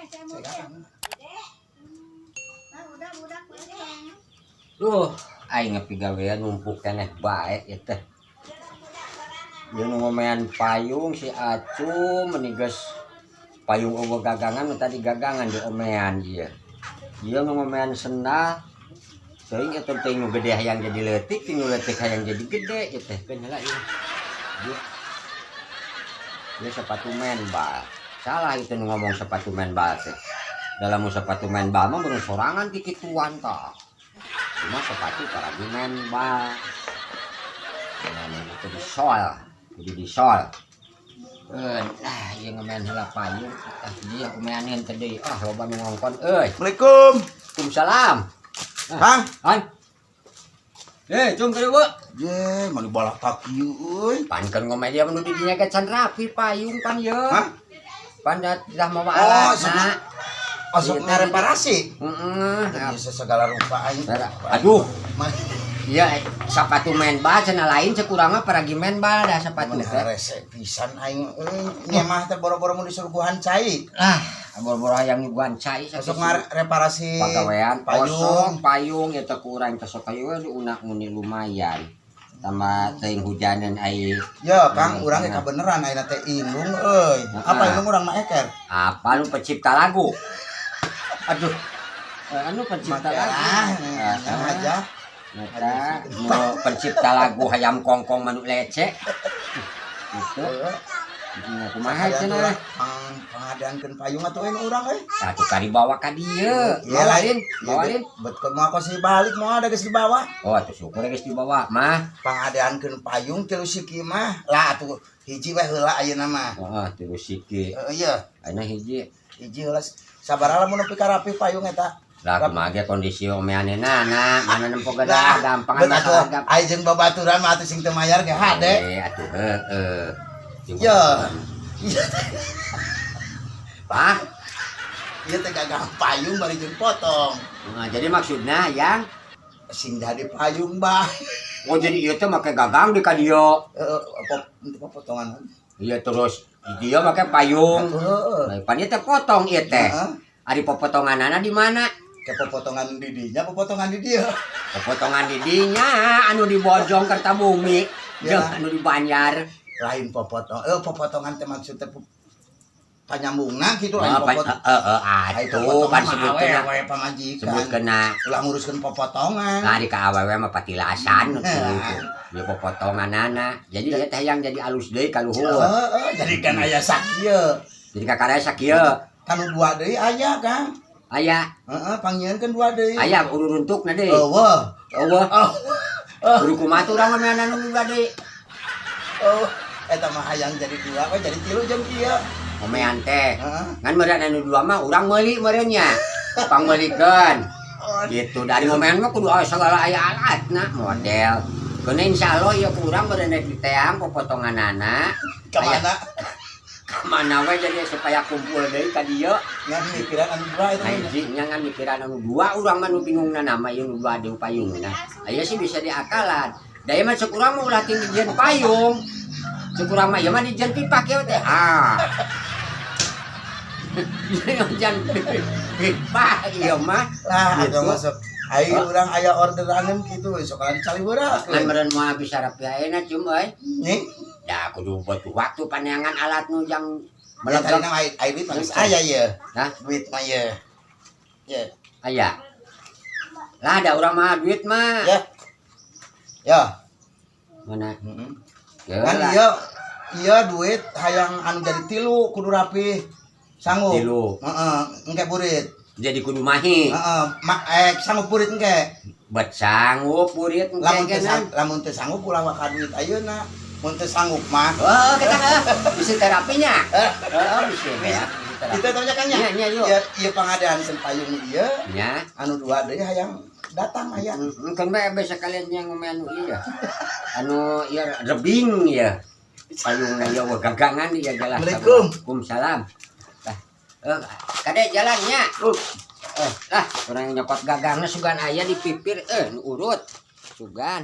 Saya. Duh, aing ngapigawean numpuk keneh bae ieu teh. Ieu nu ngomean payung si Acu meni geus payung euweuh gagangan, nu tadi gagangan diomean ieu. Ieu nu ngomean sendal. Teuing eta teh, nu gede hayang jadi leutik, nu leutik hayang jadi gede ieu teh. Keun heula ieu. Ieu. Ieu sepatu main bal. Salah itu nu ngomong sepatu main bal teh. Dalam sepatu main bal mah bener sorangan kikituan tah. Cuma sepatu para main bal. Nah, itu di sol, kudu di sol. Eh, lah, ieu ngomean heula payung. Ah, dia omeanin teh deui. Ah, loba nu ngongkon euy. Assalamualaikum. Waalaikumsalam. Kang. Hai. Eh, cung ka dieu. Ye, mani balak kieu euy. Pan keur ngomean dia nu di dinya ge can rapi payung pan ye. Hah? Pan dah mawa Oh, alatna. Masuk Iya, ngareparasi. Heeh. Bisa segala rupa aing. Aduh. Mah Iya, sepatu main bal cenah, lain cek urang mah paragi main bal dah sepatu mani teh. Rese pisan aing euy. Ngemah teh boro-boro mun disuguhan cai. Ah, boro-boro hayang nyuguhan cai. Masuk ngareparasi pagawean payung. Kosong payung eta kurang teh sok kayu we diunak-unik lumayan. Tambah teuing hujanan ai. Ya, Kang, urang ge Nah. kabeneran ayeuna teh indung euy. Apa indung urang mah eker? Apa lu pencipta lagu? Aduh. Eh, anu pencipta lagu. Ah, Ah, aja. Eta nu pencipta lagu hayam kongkong manuk lecek. Gitu. Heeh. Nah, kumaha cenah? Pang pangadaankeun payung atuh euy urang euy. Tah tuh kari bawa ka dieu. Iya lah. Bawain, bawain. Bet mau aku sih balik mau ada geus dibawa. Oh, atuh syukur geus dibawa mah. Pangadaankeun payung tilu siki mah. Lah atuh hiji we heula ayeuna mah. Heeh, tilu siki. Heeh iya, Ayeuna hiji. Hiji heula sabaraha lamun nepi ka rapi payung eta? Lah, kumaha ge kondisi omeanna na, mana nempo Lah, gadah gampangan bet masalah atuh gampang. Ai jeung babaturan mah atuh sing teu mayar ge hade. Eh, atuh heeh. Jeung Ya. babaturan. Pak, Ieu teh gagang payung bari jeung potong. Nah, jadi maksudnya yang Sing jadi payung bah. Oh, jadi ieu teh make gagang di ka dieu. Heeh, apa apa potongan. Iya, terus di dieu make payung. Heeh. Nah, pan ieu teh potong ieu teh. Heeh. Ari popotonganana di mana? Ke popotongan di dinya, popotongan di dieu. Popotongan di dinya anu di Bojong Kertabumi Ya. jeung anu di Banjar. Lain popotong, eh, popotongan teh maksudnya panyambungna gitu, lain Oh, pan, popot. heeh, Ai atuh pan popotongan mah sebutkeun awewe pamajikan. Sebutkeun. Ulah nguruskeun popotongan. Nah, di ka awewe mah patilasan gitu. Ya popotonganana. Jadi ieu teh yang jadi alus deui ka luhur. Heeh, jadi kan aya sakieu. Jadi kakara sakieu. Kanu dua deui aya, Kang. Aya, Heeh, pangnyieunkeun dua deui. Aya uruntukna deui. Eueuh. Eueuh. Oh, Kudu kumaha tuh urang mah meunang nu dua deui. Oh, eta mah hayang jadi dua we jadi tilu jeung kieu. Omean teh. Heeh. Ngan meureun anu dua mah urang meuli meureun nya. Pangmeulikeun. Oh, Gitu, dari ngomean mah kudu aya segala, aya alatna model. Keuna insyaallah ieu ku urang meureun rek diteang popotonganana. Ka mana? Mana we jadi supaya kumpul deui ka dieu. Ngan mikiran anu dua itu. Nah, hiji nya ngan mikiran anu dua urang mah nu bingungna nama ieu nu dua deui payungna. Aya sih bisa diakalan. Da ieu mah cek urang mah ulah tinggi dijieun payung. Cek urang mah ieu mah dijieun pipa kieu teh. Ah. Jangan pipa ieu mah. Lah, Gitu. atuh masuk. Ai urang aya orderanan kitu we sok dicaliweurak. Ngan meureun moal bisa rapi ayeuna cum euy. Nih, Da kudu butuh waktu paneangan alat nu jang ya tadi melegek. Ai ai duit mah geus aya ye. Hah? Duit mah ye. Ye. Aya. Lah, ada urang mah duit mah. Ya. Ya. Mana? Heeh. Ya Kan lah. iya iya duit hayang anu jadi tilu kudu rapi. Sanggup. Tilu. Heeh, engke burit. Jadi kudu mahi. Heeh, ma eh sanggup burit engke. Bet sanggup burit engke Lamun teu geuna. Lamun teu sanggup ulah waka duit ayeuna. Mun teu sanggup mah. Oh, kita bisa terapinya. Oh, bisa ya. Bisa terapi. Itu taunya kan ya? Iya, iya, yuk. Iya, iya pangadean payung ieu, Ya. Anu dua deui hayang datang aya. Kan bae bisa kalian yang ngomong anu iya. Anu iya rebing ya. Payung ieu wah gagangan ieu jalan. Assalamualaikum. Waalaikumsalam. Lah, eh, kade jalannya. Eh, lah, orang nyokot gagangna sugan aya di pipir eh nu urut. Sugan.